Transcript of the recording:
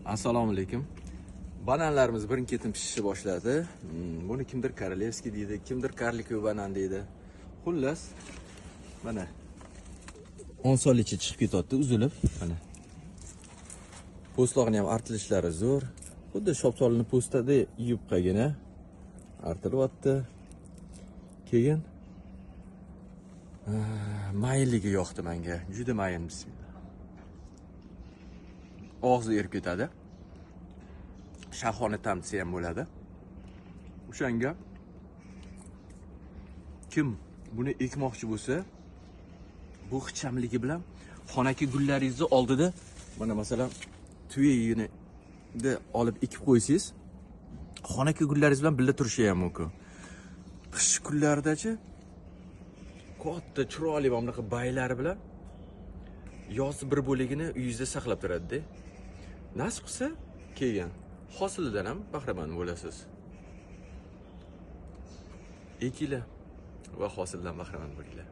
Assalomu alaykum. Bananlarimiz birin-ketin pishishni boshladi. Buni kimdir королевский deydi, kimdir карликовый banan deydi. Xullas, mana osonlikcha chiqib ketyapti, uzilib, mana. Po'stlog'ini ham artilishlari zo'r. Xuddi shoptolini po'stida yupqagina artilyapti. Keyin mayinligi yoqdi menga. Juda mayin, bismillah. Og'zi erib ketadi. Shahoni ta'msi ham bo'ladi. O'shanga kim buni ekmoqchi bo'lsa, bu ixchamligi bilan xonaki gullaringizni oldida, mana masalan, tuyagini olib ekib qo'ysangiz, xonaki gullaringiz bilan birga turishi ham mumkin. Qish kunlaridachi katta chiroyli mana bunaqa baylari bilan yoz bir bo'ligini uyingizda saqlab turadi-da. Nasib qilsa, keyin hosilidan ham bahramand bo'lasiz. Ekinglar va hosildan bahramand bo'linglar.